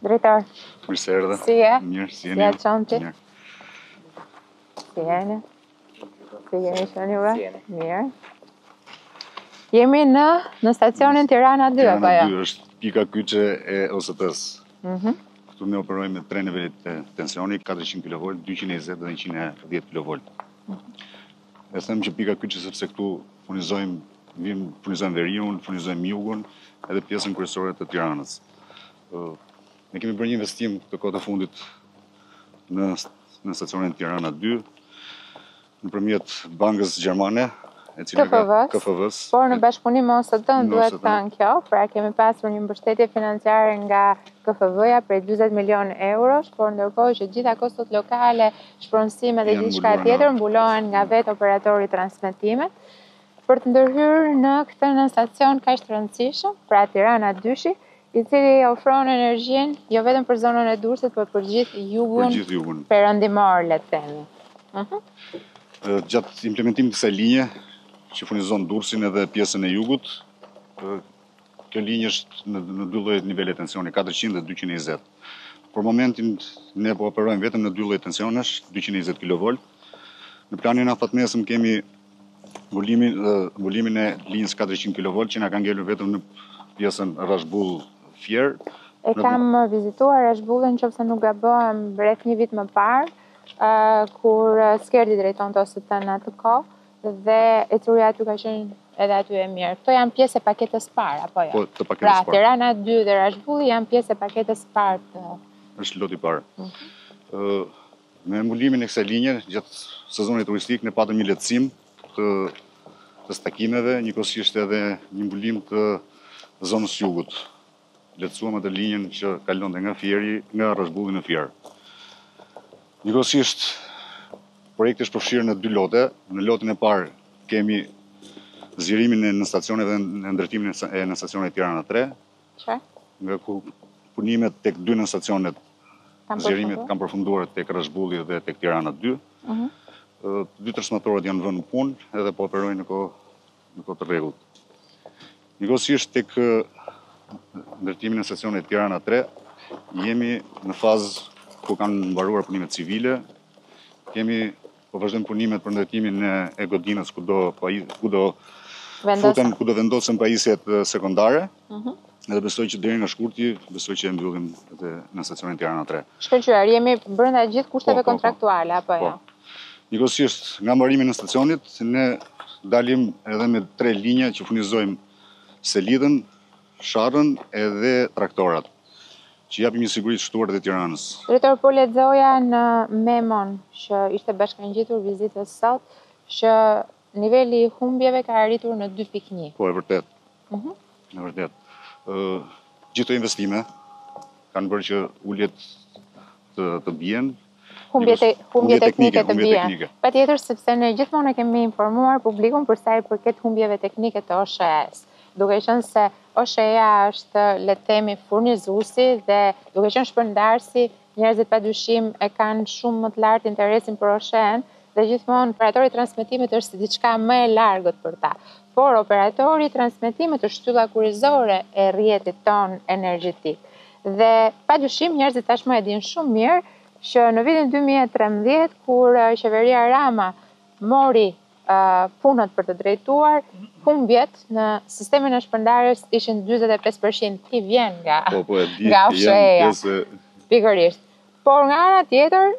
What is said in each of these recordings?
Drejtor. Mirë se erdhe. Si je? Mirë, si jeni? Si ja çon ti? Mirë. Si jeni? Si jeni qenë juve? Mirë. Jemi në në stacionin Tirana 2 apo jo? Tirana 2 është pika kyçe e OST-s. Mhm. Këtu ne operojmë me tre nivele të tensionit, 400 kV, 220 dhe 110 kV. E them që pika kyçe sepse këtu furnizojmë vim furnizojmë veriun, furnizojmë jugun edhe pjesën kryesore të Tiranës. Ne kemi bërë një investim këtë kohë të fundit në në stacionin Tirana 2 nëpërmjet bankës gjermane, e cila ka KFV-s, por në bashkëpunim me OST-n duhet thënë kjo, pra kemi pasur një mbështetje financiare nga KFV-ja prej 40 milion eurosh, por ndërkohë që gjitha kostot lokale, shpronësimet dhe gjithçka tjetër mbulohen nga vetë operatori i transmetimit. Për të ndërhyrë në këtë nënstacion kaq të rëndësishëm, pra Tirana 2-shi, i cili ofron energjinë jo vetëm për zonën e Durrësit, por për gjithë jugun, për gjithë jugun. perëndimor, le të themi. Uh mhm. -huh. Gjatë implementimit të kësaj linje, që furnizon Durrësin edhe pjesën e jugut, kjo linjë është në, në dy lloje nivele tensioni, 400 dhe 220. Për momentin ne po operojmë vetëm në dy lloje tensionesh, 220 kV. Në planin afatmesëm kemi mbulimin mbulimin e linjës 400 kV që na ka ngelur vetëm në pjesën Rrashbull Fier. E kam vizituar Rrashbullin nëse nuk gabohem rreth një vit më parë, kur Skerdi drejtonte OST në atë kohë dhe ecuria aty ka qenë edhe aty e mirë. Këto janë pjesë e paketës parë apo jo? Po, të paketës pra, parë. Pra, Tirana 2 dhe Rrashbulli janë pjesë e paketës parë të Është loti i parë. Mm -hmm. Me mbulimin e kësaj linje, gjatë sezonit turistik, ne patëm një lehtësim të, të stakimeve, njëkohësisht edhe një mbulim të zonës jugut. Lehtësuam atë linjën që kalonte nga Fieri, nga Rrashbulli në Fier. Njëkohësisht, projekti është përfshirë në dy lote. Në lotin e parë kemi zgjerimin e nënstacioneve dhe ndërtimin e nënstacionit Tirana 3, Qartë. Nga ku punimet tek dy nënstacionet zgjerimet kanë përfunduar tek Rrashbulli dhe tek Tirana 2. Mhm. Dy transformatorët janë vënë në punë edhe po operojnë në kohë në kohë të rregullt. Njëkohësisht tek ndërtimin e stacionit Tirana 3 jemi në fazë ku kanë mbaruar punimet civile. Kemi Po vazhdojmë punimet për ndërtimin e godinës ku do ku do futen, ku do vendosen pajisjet sekondare. Mhm. Edhe besoj që deri nga shkurti, besoj që e mbyllim edhe nënstacionin Tirana 3. Shkëlqyer, jemi brenda gjithë kushteve po, po, po. kontraktuale apo jo? Po. Njëkohësisht, nga mbarimi i nënstacionit, ne dalim edhe me tre linja që furnizojmë Selitën, Sharrën edhe traktorat. Që japim një siguri të shtuar dhe Tiranës. Drejtor, po lexoja në memon që ishte bashkangjitur vizitës sot, që niveli i humbjeve ka arritur në 2.1. Po, e vërtetë. Mhm. E vërtetë. Gjithë këto investime kanë bërë që uljet të, të bien, humbjet humbjet teknike të bien. Patjetër sepse ne gjithmonë e kemi informuar publikun për sa i përket humbjeve teknike të OSHEE-s. Duke qenë se OSHEE-ja është le të themi furnizuesi dhe duke qenë shpërndarësi, njerëzit padyshim e kanë shumë më të lartë interesin për OSHEE-n dhe gjithmonë operatori i transmetimit është si diçka më e largët për ta. Por operatori i transmetimit është shtylla kurrizore e rrjetit tonë energjetik. Dhe padyshim njerëzit tashmë e dinë shumë mirë që në vitin 2013 kur qeveria Rama mori punët për të drejtuar, humbjet në sistemin e shpërndarjes ishin 45%, ti vjen nga po, po, e di, nga OSHEE-ja. Pikërisht. Por nga ana tjetër,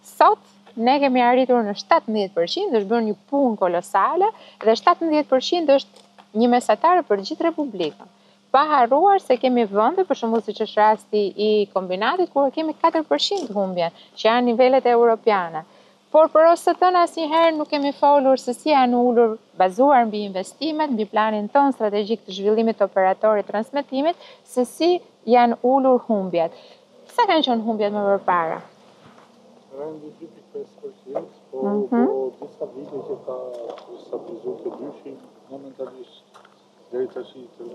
sot ne kemi arritur në 17%, është bërë një punë kolosale dhe 17% është një mesatare për gjithë Republikën. Pa harruar se kemi vende, për shembull siç është rasti i kombinatit, ku e kemi 4% humbjen, që janë nivelet europiane. Por për OST-në asnjëherë nuk kemi folur se si janë ulur, bazuar mbi investimet, mbi planin tonë strategjik të zhvillimit të operatorit transmetimit, se si janë ulur humbjet. Sa kanë qenë humbjet më përpara? Rendi 2.5%, po mhm. po disa vite që ka stabilizuar te dyshi, momentalisht Deri tash të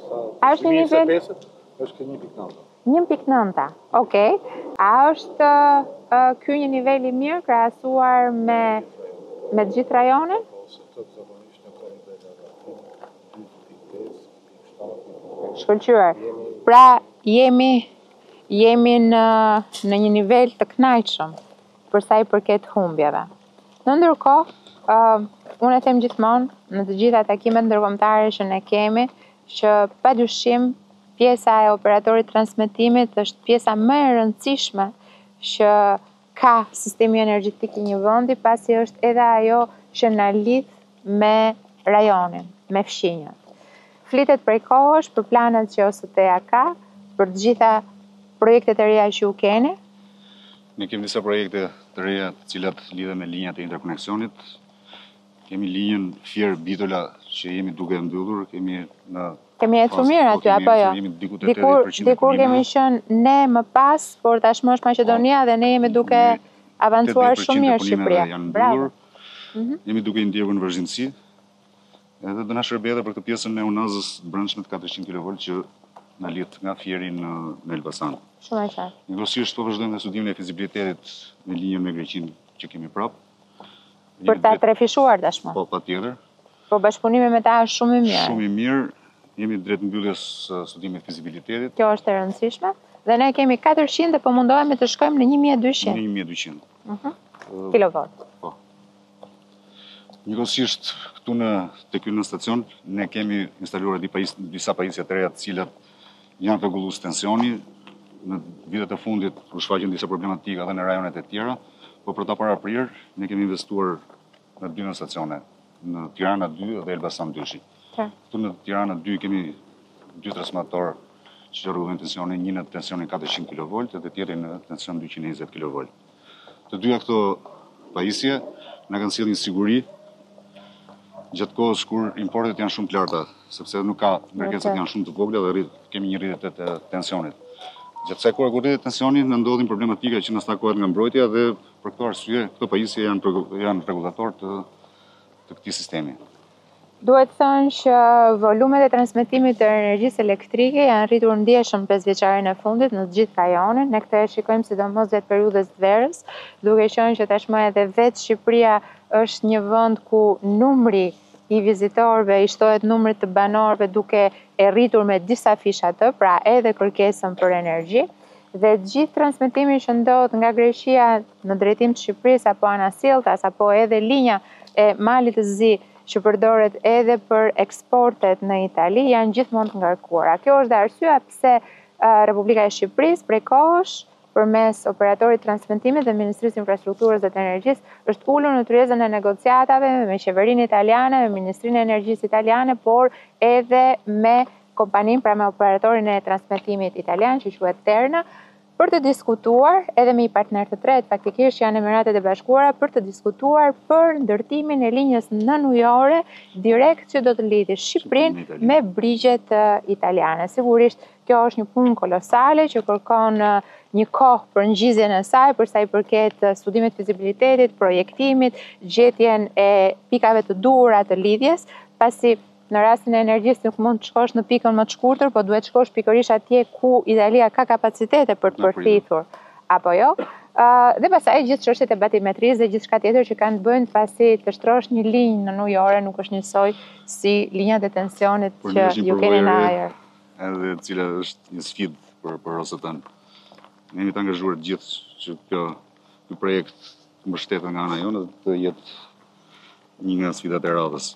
sa A është një nivel është ke 1.9. 1.9. Okej. A është uh, ky një nivel i mirë krahasuar me me të gjithë rajonin? Po, se të zakonisht në këto nivele 2.5, 2.7, Shkëlqyer. Pra, jemi jemi në në një nivel të kënaqshëm për sa i përket humbjeve. Në ndërkohë, uh, unë e them gjithmonë në të gjitha takimet ndërkombëtare që ne kemi, që pa dyshim pjesa e operatorit transmetimit është pjesa më e rëndësishme që ka sistemi energjetik i një vendi, pasi është edhe ajo që na lidh me rajonin, me fqinjët. Flitet prej kohësh për planet që OST-ja ka, për të gjitha projektet e reja që ju keni. Ne kemi disa projekte të reja të cilat lidhen me linjat e interkoneksionit. Kemi linjën Fier Bitola që jemi duke e mbyllur, kemi në Kemi ecur mirë po, aty apo jo? Jemi diku te 80% Dikur kemi qenë ne më pas, por tashmë është Maqedonia po, dhe ne jemi duke avancuar shumë mirë Shqipëria. Bravo. Mhm. Jemi duke i ndjekur në vazhdimësi. Edhe do na shërbejë edhe për këtë pjesën e unazës të brendshme të 400 kV që na lidh nga Fieri në në Elbasan. Shumë e qartë. Njëkohësisht po vazhdojmë me studimin e fizibilitetit me linjën me Greqinë që kemi prap. Për ta trefishuar tashmë. Po, patjetër. Po bashkëpunimi me ta është shumë i mirë. Shumë i mirë. Jemi drejt mbylljes së studimit të fizibilitetit. Kjo është e rëndësishme. Dhe ne kemi 400 dhe po mundohemi të shkojmë në 1200. Në 1200. Mhm. Kilovolt. Po. Njëkohësisht këtu në te ky nënstacion ne kemi instaluar di pajis, disa pajisje të reja të cilat janë rregullues tensioni. Në vitet e fundit u shfaqën disa problematika edhe në rajonet e tjera, po për ta paraprirë ne kemi investuar në dy nënstacione, në Tirana 2 dhe Elbasan 2. Po. Këtu në Tirana 2 kemi dy transformatorë që rregullojnë tensionin, një në tensionin 400 kV dhe tjetri në tension 220 kV. Të dyja këto pajisje na kanë sjellë një siguri gjatë kohës kur importet janë shumë të larta, sepse nuk ka ngarkesat janë shumë të vogla dhe rrit, kemi një rritje të tensionit. Gjatë kësaj kohe kur rritet tensioni, na ndodhin problematika që na stakohet nga mbrojtja dhe për këto arsye këto pajisje janë janë rregullatorë të të këtij sistemi. Duhet thënë që volumet e transmetimit të energjisë elektrike janë rritur ndjeshëm pesëvjeçarin e fundit në të gjithë rajonin. Ne këtë e shikojmë sidomos gjatë periudhës të verës, duke qenë që tashmë edhe vetë Shqipëria është një vend ku numri i vizitorëve i shtohet numrit të banorëve duke e rritur me disafish atë, pra edhe kërkesën për energji. Dhe gjithë transmetimi që ndodh nga Greqia në drejtim të Shqipërisë apo anasjelltas apo edhe linja e Malit të Zi që përdoret edhe për eksportet në Itali janë gjithmonë të ngarkuara. Kjo është dhe arsyeja pse Republika e Shqipërisë prej kohësh përmes operatorit të transmetimit dhe Ministrisë së Infrastrukturës dhe të Energjisë është ulur në tryezën e negociatave me qeverinë italiane, me Ministrinë e Energjisë italiane, por edhe me kompaninë, pra me operatorin e transmetimit italian që quhet Terna, për të diskutuar edhe me një partner të tretë, faktikisht që janë Emiratet e Bashkuara, për të diskutuar për ndërtimin e linjës nënujore direkt që do të lidhë Shqipërinë me brigjet italiane. Sigurisht, kjo është një punë kolosale që kërkon një kohë për ngjizjen e saj, për sa i përket studimit të fizibilitetit, projektimit, gjetjen e pikave të duhura të lidhjes, pasi Në rastin e energjisë nuk mund të shkosh në pikën më të shkurtër, po duhet të shkosh pikërisht atje ku Italia ka kapacitete për të përthithur, apo jo? Dhe pastaj gjithë çështjet e batimetrisë dhe gjithçka tjetër që kanë të bëjnë pasi të shtrosh një linjë nënujore nuk është njësoj si linjat e tensionit që ju keni në ajër. Edhe e cila është një sfidë për për OST-n. Ne jemi të angazhuar të gjithë që kjo ky projekt të mbështetet nga ana jonë dhe të jetë një nga sfidat e radhës.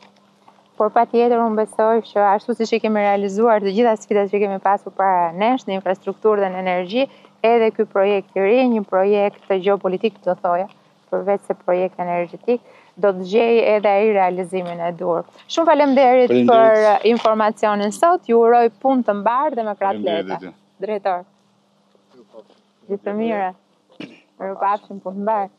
Por patjetër unë besoj që ashtu siç i kemi realizuar të gjitha sfidat që kemi pasur para nesh në infrastrukturë dhe në energji, edhe ky projekt i ri, një projekt gjeopolitik do thoja, përveç se projekt energjetik, do të gjejë edhe ai realizimin e duhur. Shumë faleminderit për informacionin sot, ju uroj punë të mbarë dhe me krahë të lehta. Drejtor. Gjithë të mira. Mirupafshim, punë të mbarë.